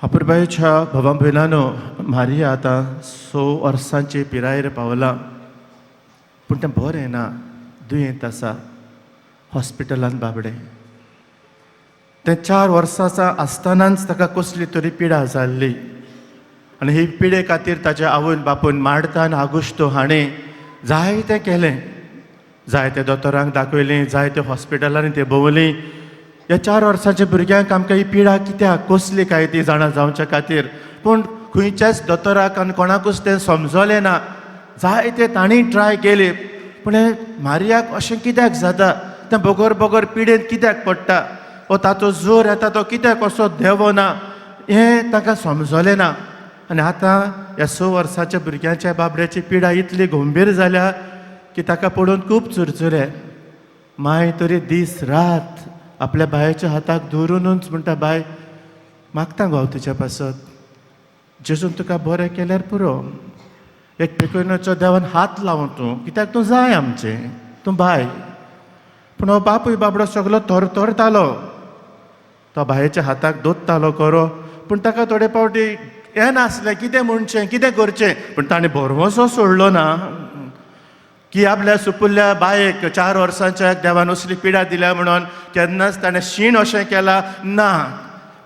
अपुरबायेच्या भावा भयणांनो, मारिया आतां 6 वर्सांचे पिरायेर पावलां, पूण तें बरें ना. दुयेंत आसा हॉस्पिटलांत बाबडें. तें 4 वर्सां आसतनाच ताका कसली तरी पिडा जाल्ली आनी ही पिडे खातीर ताच्या आवयन बापूयन, मार्ता आनी आगुश्तो हाणें जायतें केलें. जायते दोतोरांक दाखयलीं, जायते हॉस्पिटलांनी ते भोंवलीं. ह्या 4 वर्सांच्या भुरग्यांक आमकां ही पिडा कित्याक, कसली काय ती जाणा जावच्या खातीर. पूण खंयच्याच दोतोराक आनी कोणाकूच तें समजलें ना. जायते तांणी ट्राय केली, पूण हें मारियाक अशें कित्याक जाता? तें बगर बगर पिडेन कित्याक पडटा? ओ ताचो जोर येता तो कित्याक असो देंवना, हें ताका समजलें ना. आनी आतां ह्या 6 वर्साच्या भुरग्यांच्या बाबड्याची पिडा इतली गंभीर जाल्या की ताका पळोवन खूब चुरचुरे. माय तरी दीस रात आपल्या बायच्या हाताक धरुनूच म्हणटा, "बाय, मागता गो हांव तुज्या पासत, जेजून तुका बरें केल्यार पुरो. एक पेकोवणेचो देवान हात लावन तूं, कित्याक तूं जाय आमचें, तूं बाय." पूण हो बापूय बाबडो सगलो थरथरतालो. तो बायेच्या हाताक दोत्तालो खरो, पूण ताका थोडे फावटी येनासलें, कितें म्हणचें, कितें करचें. पूण ताणें भरवंसो सोडलो ना की आपल्या सुपुल्ल्या बायेक, 4 वर्सांच्या देवान असली पिडा दिल्या म्हणून केन्नाच ताणें शीण अशें केला ना.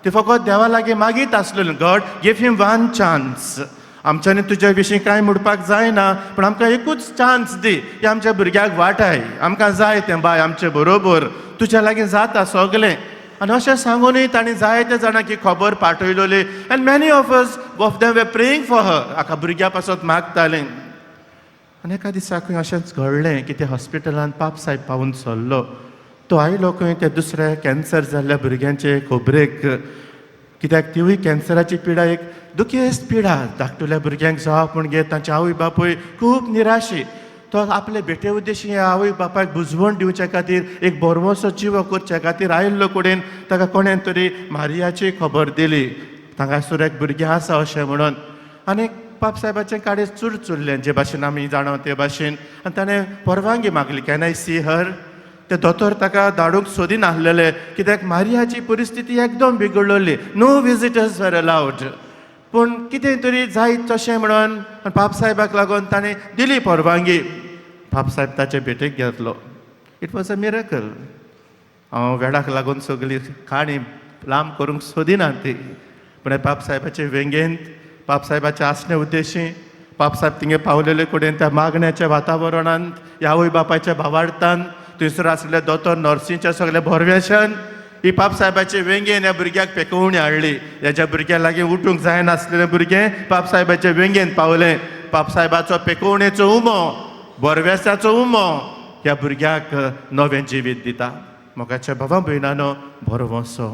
ती फकत देवा लागीं मागीत आसलेली, "God, give him one chance. आमच्यांनी तुज्या विशीं कांय म्हणपाक जायना, पूण आमकां एकूच चान्स दी की आमच्या भुरग्याक वाटाय. आमकां जाय तें बाय आमचे बरोबर, तुज्या लागीं जाता सगलें." आनी अशें सांगूनय तांणी जायते जाणांक ही खबर पाठयलोली and many of them were praying for her. हाका भुरग्या पासत मागतालें. आनी एका दिसा खंय अशेंच घडलें की ते हॉस्पिटलांत पाप साहेब पावून सरलो. तो आयलो खंय त्या दुसऱ्या कॅन्सर जाल्ल्या भुरग्यांचे खबरेक, कित्याक तिवूय कॅन्सराची पिडा एक दुखेस्त पिडा. धाकटुल्या भुरग्यांक जावप म्हणजे तांचे आवय बापूय खूब निराशी. तो आपले भेटे उद्देशी ह्या आवय बापायक बुजवण दिवचे खातीर, एक भरवंसो जिवो करचे खातीर आयिल्लो कडेन ताका कोणेन तरी मारियाची खबर दिली, तांगासर एक भुरगें आसा अशें म्हणून. आनी पाप साहेबाचें काळीज चुरचुरलें, जे भाशेन आमी जाणा ते भाशेन. आनी ताणें परवानगी मागली, "Can I see her?" ते दोतोर ताका धाडूंक सोदिनासलेले, कित्याक मारियाची परिस्थिती एकदम बिगडलेली. No visitors were allowed. पूण कितें तरी जायत तशें म्हणून पाप साहेबाक लागून ताणें दिली परवानगी. पाप साहेब ताचे भेटेक घेतलो. It was a miracle. हांव वेळाक लागून सगळी काणी लांब करूंक सोदिना ती, पूण पाप साहेबाचे वेंगेंत, पाप साहेबाच्या आसणे उद्देशी पाप साहेब थिंगे पावलेले कडेन, त्या मागण्याच्या वातावरणांत, ह्या आवय बापायच्या भावार्थान, थंयसर आसले दोतोर नर्सींच्या सगल्या भरव्याशान ही पाप साहेबाचे वेंगेन ह्या भुरग्याक पेकोवणी हाडली. ह्याच्या भुरग्या लागीं उठूंक जायनासलेलें भुरगें पाप साहेबाचे वेंगेन पावलें. पाप साहेबाचो पेकोवणेचो उमो, भरव्यासाचो उमो ह्या भुरग्याक नवें जिवीत दिता. मोगाच्या भावा भयणानो, भरवंसो.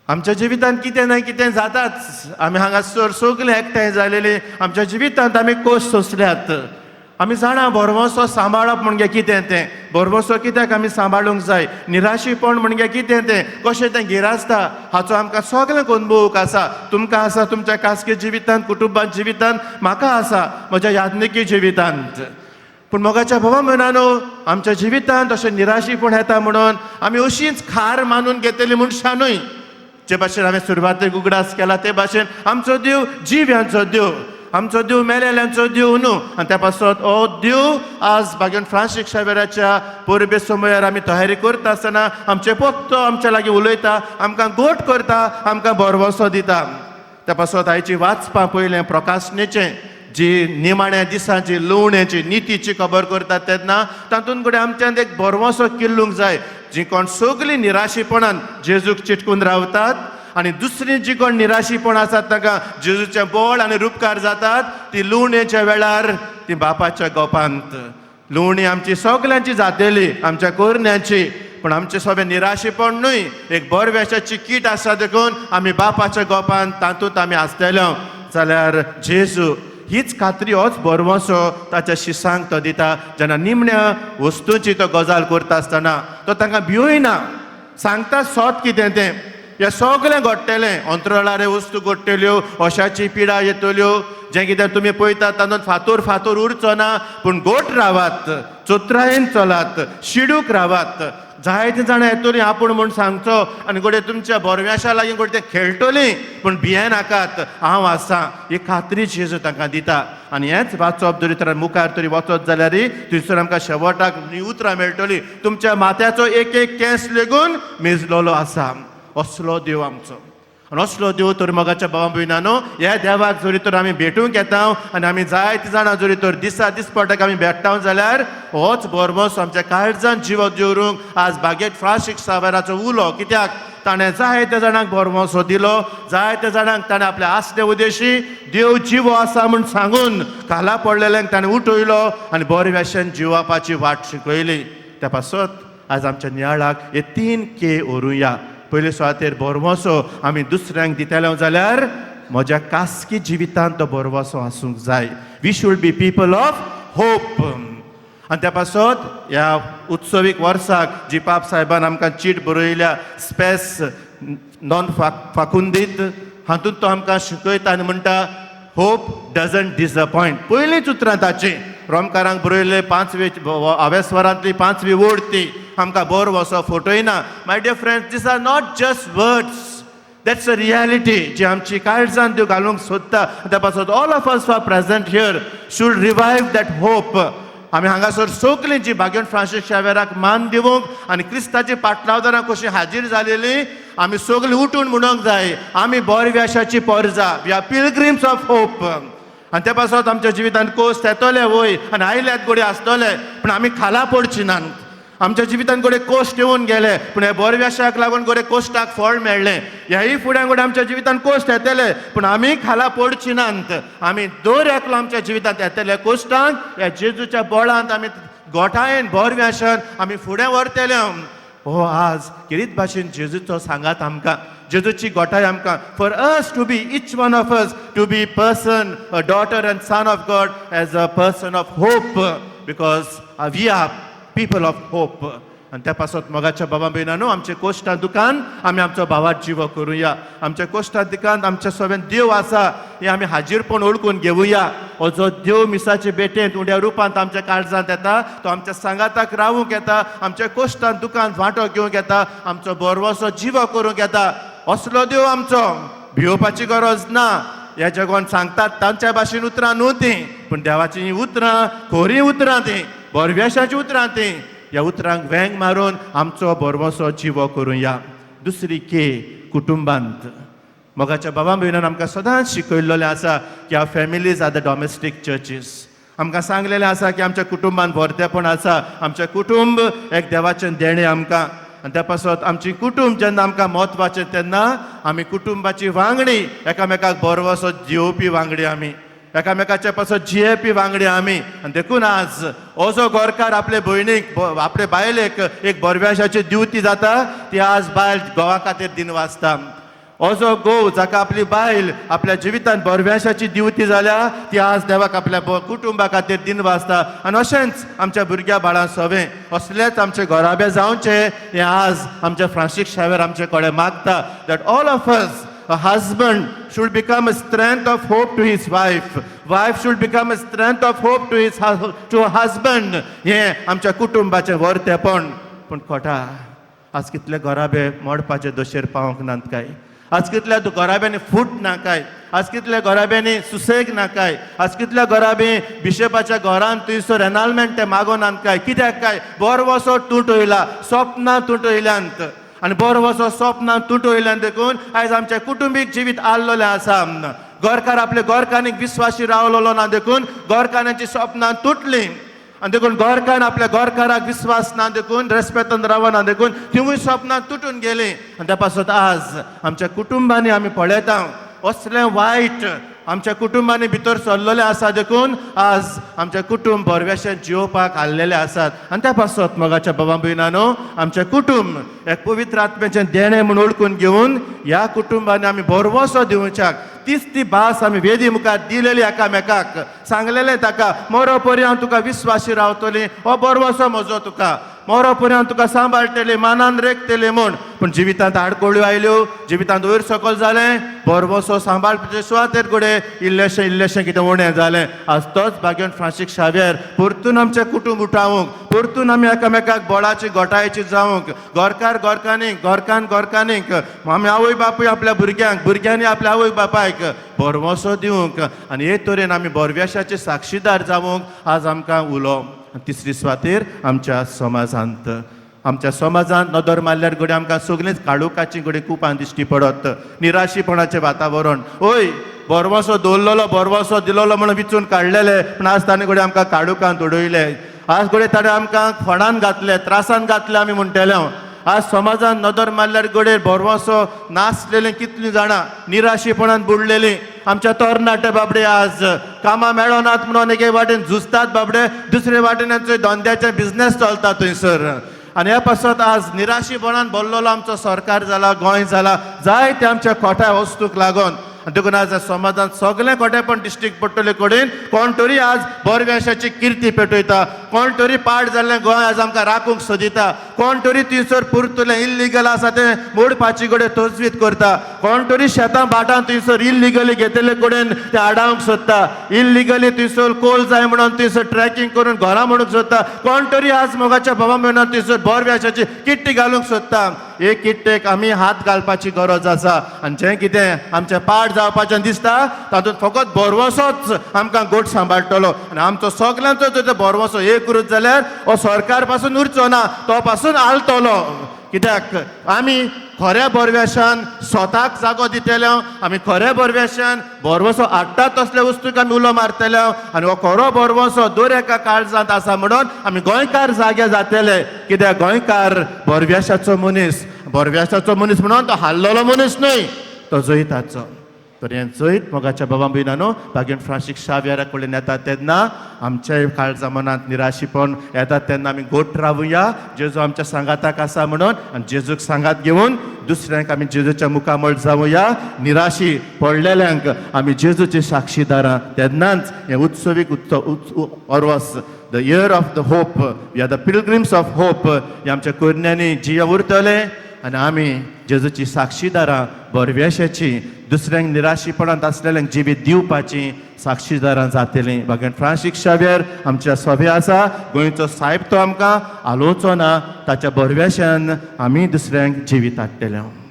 आमच्या जिवितांत कितें ना कितें जाताच. आमी हांगासर सगळे एकठांय जालेले, आमच्या जिवितांत आमी कोश सोंसल्यात. आमी जाणा भरवंसो सांबाळप म्हणजे कितें तें, भरवंसो कित्याक आमी सांबाळूंक जाय, निराशीपण म्हणजे कितें तें, कशें तें गिरासता, हाचो आमकां सगळ्यांक अनुभव आसा. तुमकां आसा तुमच्या खासगी जिवितांत, कुटुंबात जिवितांत, म्हाका आसा म्हज्या याज्ञिकी जिवितांत. पूण मोगाच्या भावा भयणानो, आमच्या जिवितांत अशें निराशीपण येता म्हणून आमी अशीच खार मानून घेतली मनशां न्हय. जे भाशेन हांवें सुरवातेक उगडास केला, ते भाशेन आमचो देव जिव्यांचो देव, आमचो देव मेलेल्यांचो देव न्हू. आनी त्या पासत हो देव आज बागेन फ्रांसीस शावेराच्या परबे समयार आमी तयारी करता आसतना आमचे पोक्तो आमच्या लागीं उलयता, आमकां गोट करता, आमकां भरवंसो दिता. त्या पासत आयची वाचपां पयलें प्रकाशनेचें, जी निमाण्या दिसांची लुवण्याची नितीची खबर करतात, तेन्ना तातूंत कडेन आमच्यान एक भरवंसो किल्लूंक जाय. जी कोण सगळीं निराशीपणान जेजूक चिटकून रावतात आनी दुसरी जी कोण निराशीपण आसात, तांकां जेजूचें बळ आनी रुपकार जातात, ती लुवणेच्या वेळार ती बापाच्या गोपांत. लुवणी आमची सगल्यांची जातली, आमच्या कोरण्याची, पूण आमचें सगळें निराशीपण न्हय, एक बरवेशाची कीट आसा. देखून आमी बापाच्या गोपांत तातूंत आमी आसतले जाल्यार जेजू हीच खात्री, होच भरवंसो ताच्या शिसांक तो दिता. जेन्ना निमण्या वस्तूंची तो गजाल करता आसतना तो तांकां भिवयना, सांगता सोत कितें तें. हें सगळें घडटलें. अंतराळारे वस्तू घडटल्यो, अशाची पिडा येतल्यो, जें कितें तुमी पळयतात तातूंत फातोर फातोर उरचो ना. पूण गोट रावात, चोत्रायेन चलात, शिडूक रावात. जायते जाणां येतलीं आपूण म्हूण सांगचो आनी घडये तुमच्या बोरव्याशा लागीं घडये ते खेळटलीं, पूण भियेनाकात, हांव आसा. ही खात्री जेजू तांकां दिता. आनी हेंच वाचप जरी तर मुखार तरी वचत जाल्यार थंयसर आमकां शेवटाक ही उतरां मेळटलीं, तुमच्या माथ्याचो एक एक केंस लेगून मेजलोलो आसा. असलो देव आमचो. आनी असलो देव तर मोगाच्या भावा भयणानो, ह्या देवाक जरी तर आमी भेटूंक येता आनी आमी जायते जाणां जरी तर दिसा दिसपटाक आमी भेट्टा जाल्यार होच भरवंसो आमच्या काळजान जिवो दवरूंक आज बागेत फ्रांसीक सावेराचो उलो. कित्याक ताणें जायत्या जाणांक भरवंसो दिलो, जायत्या जाणांक ताणें आपल्या आसले उदेशी देव जिवो आसा म्हूण सांगून खाला पडलेल्यांक ताणें उठयलो आनी बरे भाशेन जिवापाची वाट शिकयली. त्या पासत आज आमच्या नियाळाक हे तीन के व्हरुया. पयले सुवातेर भरवंसो आमी दुसऱ्यांक दितले जाल्यार म्हज्या खासगी जिवितांत तो भरवंसो आसूंक जाय. We should be people of hope. आनी त्या पासत ह्या उत्सवीक वर्साक जी पाप साहेबान आमकां चीट बरयल्या, स्पेस नॉन फाकुंदीत, हातूंत तो आमकां शिकयता आनी म्हणटा, hope doesn't disappoint. पयलींच उतरां ताचीं रोमकारांक बरयल्ले पांचवे आवेस्वरांतली पांचवी ओड ती आमकां बरो असो फटयना. My dear friends, these are not just words, that's a reality जी आमची काळजान त्यो घालूंक सोदता. त्या पासत all of us are present here should revive that hope. आमी हांगासर सगळीं जी भाग्यन फ्रांसीस शावेराक मान दिवंक आनी क्रिस्ताची पाटलावदारां कशी हाजीर जालेली, आमी सगळीं उठून म्हणूंक जाय, आमी बोरव्याशाची पोरजा. We are pilgrims of hope. आनी त्या पासत आमच्या जिवितांत कोस येतले वय आनी आयल्यात घडये आसतले, पूण आमी खाला पडची नात. आमच्या जिवितांत घडये कोश्ट येवन गेले, पूण ह्या बोरव्याशाक लागून घडये कोश्टाक फळ मेळ्ळें. ह्याय फुड्यां घडये आमच्या जिवितांत कोश्ट येतले, पूण आमी खाला पडची नात. आमी दर एकलो आमच्या जिवितांत येतले कोश्टांक ह्या जेजूच्या बळांत आमी गोठायेन बोरव्याशान आमी फुडें व्हरतले. हो आज किरीत भाशेन जेजूचो सांगात आमकां, जेजूची गोठाय आमकां, for us to be, each one of us to be person, a daughter and son of God as a person of hope, because we are people of hope. आनी त्या पासत मोगाच्या बाबा भयणानो, आमच्या कोश्टां दुकान आमी आमचो भावात जिवो करुया. आमच्या कोश्टां दुकान आमच्या सोबेन देव आसा हें आमी हाजीरपण ओळखून घेवया. हो जो देव मिसाचे भेटेंत उड्या रुपांत आमच्या काळजांत येता, तो आमच्या सांगाताक रावूंक येता, आमच्या कोश्टान दुकान वांटो घेवंक येता, आमचो भरवसो जिवो करूंक येता. असलो देव आमचो, भिवपाची गरज ना. ह्या जगोन सांगतात तांच्या भाशेन उतरां न्हू तीं, पूण देवाचीं हीं उतरां खोरीं उतरां, तीं बोरव्याशाचीं उतरां तीं. ह्या उतरांक वेंग मारून आमचो भरवसो जिवो करुया. दुसरी के, कुटुंबांत. मोगाच्या बाबा भयणान, आमकां सदांच शिकयल्लें आसा की our families are the domestic churches. आमकां सांगलेलें आसा की आमच्या कुटुंबांत भरतेपण आसा. आमचें कुटुंब एक देवाचें देणें आमकां. आनी त्या पासत आमची कुटुंब जेन्ना आमकां म्हत्वाचें, तेन्ना आमी कुटुंबाची वांगडी एकामेकाक भरवसो जियोवपी वांगडी, आमी एकामेकाच्या पासत जियेवपी वांगडी आमी. आनी देखून आज हो जो गोरकार आपले भयणीक, आपले बायलेक एक बोरव्याशाची दिवती जाता, ती आज बायल घोवा खातीर दिन वाचता. हो जो घोव जाका आपली बायल आपल्या जिवितांत बोरव्याशाची दिवती जाल्या, ती आज देवाक आपल्या कुटुंबा खातीर दिन वाचता. आनी अशेंच आमच्या भुरग्या बाळां सवें असलेच आमचे घराबे जावचे हें आज आमच्या फ्रांसीस शावेर आमचे कडेन मागता, that all of us. A husband should become a strength of hope to his wife. Wife should become a strength of hope to her husband. हें आमच्या कुटुंबाचें वर्तेपण. पूण कोटा आज कितले घराबे मोडपाचे दशेर पावंक नात काय? आज कितल्या घराब्यांनी फूट ना काय? आज कितल्या घराब्यांनी सुसेग ना काय? आज कितल्या घराबे बिशपाच्या घरान थंयसर एनालमेंट ते मागोनात काय? कित्याक काय? बरो तुटयला, स्वप्नां तुटयल्यांत. आनी बरो वसो स्वप्नां तुटयल्यान देखून आयज आमचें कुटुंबीक जिवीत आल्लोलें आसा. गोरकार आपले गोरकानीक विस्वाशी रावलेलो ना, देखून गोरकान्यांची स्वप्नां तुटलीं. आनी देखून गोरकान आपल्या गोरकाराक विस्वास ना, देखून रेस्पेतान रावना, देखून तिवूय स्वप्नां तुटून गेलीं. आनी त्या पासत आज आमच्या कुटुंबांनी आमी पळयता असलें वायट आमच्या कुटुंबांनी भितर सरलेलें आसा, देखून आज आमचें कुटुंब बरवेशें जियोवपाक आसलेलें आसात. आनी त्या पासत मोगाच्या बाबा भयणानो, आमचें कुटुंब एक पवित्र आत्म्याचें देणें म्हूण ओळखून घेवन ह्या कुटुंबांनी आमी भरवसो दिवच्याक तीच ती भास आमी वेदी मुखार दिलेली, एकामेकाक सांगलेलें ताका, मोरो परी हांव तुका विस्वाशी रावतली, हो भरवसो म्हजो तुका, मोरो परी हांव तुका सांबाळटली, मानान रेखतली म्हूण. पूण जिवितांत आडकोळ्यो आयल्यो, जिवितांत वयर सकल जालें, भरवंसो सांबाळपाचे सुवातेर घडये इल्लेशें इल्लेशें कितें उणें जालें. आज तोच भाग्यवंत फ्रांसीस शाव्येर परतून आमचें कुटूंब उठावंक, परतून आमी एकामेकाक बळाची गोठायची जावंक, घरकार घरकान्नीक, घरकान्न घरकान्नीक, आमी आवय बापूय आपल्या भुरग्यांक, भुरग्यांनी आपल्या आवय बापायक भरवंसो दिवंक आनी हे तरेन आमी बोरव्याशाचे साक्षीदार जावंक आज आमकां उलो. तिसरी सुवातेर आमच्या समाजांत, आमच्या समाजांत नदर मारल्यार घडये आमकां सगळींच काळोखाची घडये कुपां दिश्टी पडत, निराशीपणाचें वातावरण. ओय भरवंसो दवरलेलो, भरवंसो दिलोलो म्हणून विचून काडलेले, पूण आज ताणें घडये आमकां काळोखांत उडयले. आज घडये ताणें आमकां फोंडान घातले, त्रासान घातले आमी म्हणटले हांव. आज समाजान नदर मारल्यार घडये भरवंसो नासलेलीं कितलीं जाणां निराशीपणान बुडलेलीं. आमच्या तरणाटे बाबडे आज कामां मेळनात म्हणून एके वाटेन झुजतात बाबडे, दुसरे वाटेन आमचो धंद्याचे बिजनेस चलता थंयसर. आनी ह्या पासत आज निराशीपणान भरलेलो आमचो सरकार जाला, गोंय जाला, जायते आमच्या खोट्या वस्तूक लागून. आनी देखून आज समाजांत सगळें खोटेपण दिश्टीक पडटले कडेन. कोण तरी आज बोरव्याशाची किर्ती पेटयता, कोण तरी पाड जाल्लें गोंय आज आमकां राखूंक सोदिता, कोण तरी थंयसर पुरतुलें इल्लिगल आसा तें मोडपाची कडेन तजवीज करता, कोण तरी शेतां भाटां थंयसर इल्लिगली घेतले कडेन ते आडावंक सोदता, इल्लिगली थंयसर कोल जाय म्हणून थंयसर ट्रॅकिंग करून घरां म्हणूंक सोदता, कोण तरी आज मोगाच्या भावा म्हणून थंयसर बोरव्याशाची किट्टी घालूंक सोदता. एक किट्टेक आमी हात घालपाची गरज आसा. आनी जें कितें आमचें पाड जावपाचें दिसता तातूंत फकत भरवंसोच आमकां गोट सांबाळटलो. आनी आमचो सगल्यांचो जर भरवंसो एकरूत जाल्यार हो सरकार पासून उरचो ना, तो पासून हालतलो. कित्याक आमी खऱ्या भरव्याशान स्वताक जागो दितले, आमी खऱ्या भरव्याशान भरवंसो हाडटा तसले वस्तूक आमी उलो मारतले आनी हो खरो भरवंसो दर एका काळजांत आसा म्हणून आमी गोंयकार जागे जातले. कित्याक गोंयकार भरव्याशाचो मनीस, भरव्याशाचो मनीस म्हणून तो हाल्लोलो मनीस न्हय, तो जैताचो. तर हें जैत मोगाच्या बाबा भयणानो भाग्यवंत फ्रांसीस शाव्येरा कडेन येता तेन्ना आमच्या काळजा मनांत निराशीपण येता तेन्ना आमी गोट रावया, जेजू आमच्या सांगाताक आसा म्हणून. आनी जेजूक सांगात घेवन दुसऱ्यांक आमी जेजूच्या मुखामळ जावया. निराशी पडलेल्यांक आमी जेजूचे साक्षीदारां. तेन्नाच हें उत्सवीक उत्सव वर्स, the year of the hope, we are the pilgrims of hope, हें आमच्या कुरण्यांनी जिये उरतलें आनी आमी जेजूची साक्षीदारां बरव्याशाची, दुसऱ्यांक निराशीपणांत आसलेल्यांक जिवीत दिवपाची साक्षीदारां जातलीं. भाग्यवंत फ्रांसीस शाव्येर आमच्या सभे आसा, गोंयचो सायब तो आमकां आलोवचो ना, ताच्या बरव्याशान आमी दुसऱ्यांक जिवीत हाडटले.